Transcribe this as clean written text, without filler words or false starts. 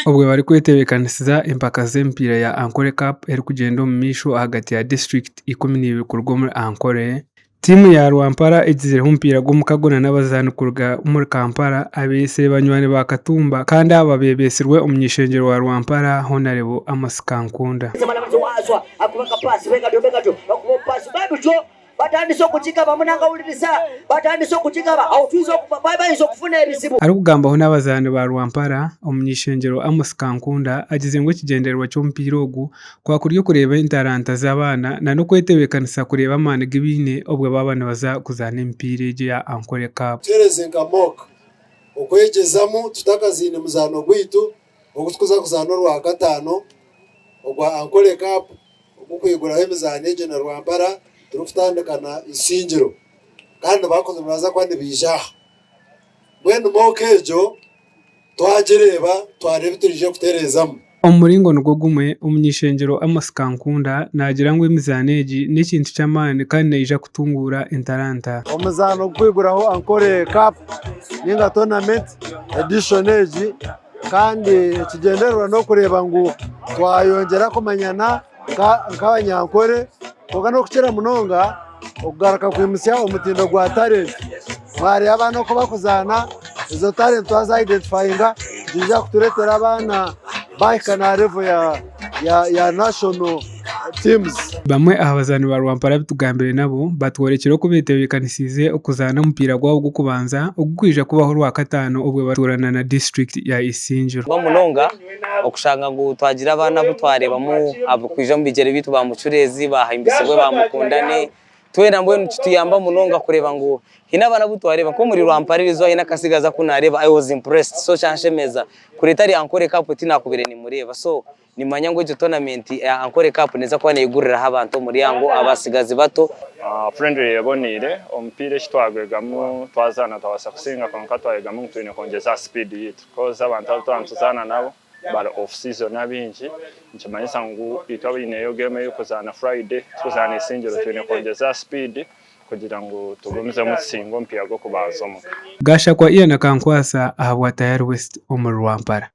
Obwe barikwetebeekanisiza empaka z'emipiira ya Ankole Cup erikugyenda omu maisho ahagati ya disiturikiti 12 kuruga omuri Ankole, tiimu ya Rwampara egizireho omupiira gw'omukago nana abazaani kuruga omuri Kampala abeetsire banywani ba Katumba kandi aba beebetsirwe omuny'eishengyero wa Rwampara Honarebo Amos Kankunda. Batandise okugigaba munanga wuliriza batandise okugigaba aho tuyinza bayinza okufuna ebizibu. Arikugambaho n'abazaani ba Rwampara, omuny'eishengyero Amos Kankunda agize ngu ekigyendererwa ky'omupiira ogu kwakuri okureeba entaranta z'abaana n'okwetebeekanisa kureeba amaani gu baine obwo baaba nibaza kuzaana emipiira egi eya Ankole Cup. Tuhereze nka mock okwegyezamu tutakazaine muzaano gwaitu ogu turikuza kuzaana orwakataano ogwa Ankole Cup. Ogw'okwiguraho emizaano egyo na Rwampara turikutandika na Isingiro kandi nibaza kuba nibaija aha. Mbwenu mock egyo twagireeba twareeba ebi turaije kutereezamu. Omu muringo nigwo gumwe, omuny'eishengyero Amos Kankunda naagira ngu emizaano egi n'ekintu ky'amaani kandi neija kutunguura entaranta. Omuzaano ogw'okwiguraho Ankole Cup ninga Tournament edition egi Kandi ekigyendererwa n'okureeba ngu twayongyera kumanyana nk'abanyankore kwonka n'okukira munonga okugaruka kwimutsya omutindo gwa talenti. Mwareeba abaana oku barikuzaana, ezo talenti twaza identifayinga niziija kutureetera abaana baahika aha revo ya nashono tiimuzi. Bamwe aha bazaani ba Rwampara abu tugambire nabo batworekire oku betebeekanisiize okuzaana omupiira gwabo gw'okubanza ogurikwija kubaho Orwakataano obwo batuurana na disiturikiti ya Isingiro. Kuba munonga okushanga ngu twagira abaana abu twareebamu abarikwija omu bigyere byaitu ba Mucureezi, ba Hahimbisibwe, ba Mukundane, twena mbwenu nikituyamba munonga kureeba ngu haine abaana abu twareeba nk'omuri Rwampara eriizooba haine akatsigazi aku naareeba I was impressed so kyanshemeza kuri etari Ankole Cup tinakubaire nimureeba so Nimanya ngu egyo tournament eya Ankole Cup neeza kuba neiguriraho abantu omuryango, abatsigazi bato. Friendly eboneire, omupiira eki twagwegamu twazaana twabaasa kusinga kwonka twayegamu ngu twine kwongyeza aha speed yaitu coz abantu abu twaba nituzaana nabo bari off season abaingi nikimanyisa ngu itwe abaineyo game ey'okuzaana Friday turikuzaana Isingiro twine kwongyeza aha speed kugira ngu tugumizemu tusinge omupiira gw'okubanza omuka. Gashakwa Ian Akankwasa ahabwa Tayari West omuri Rwampara.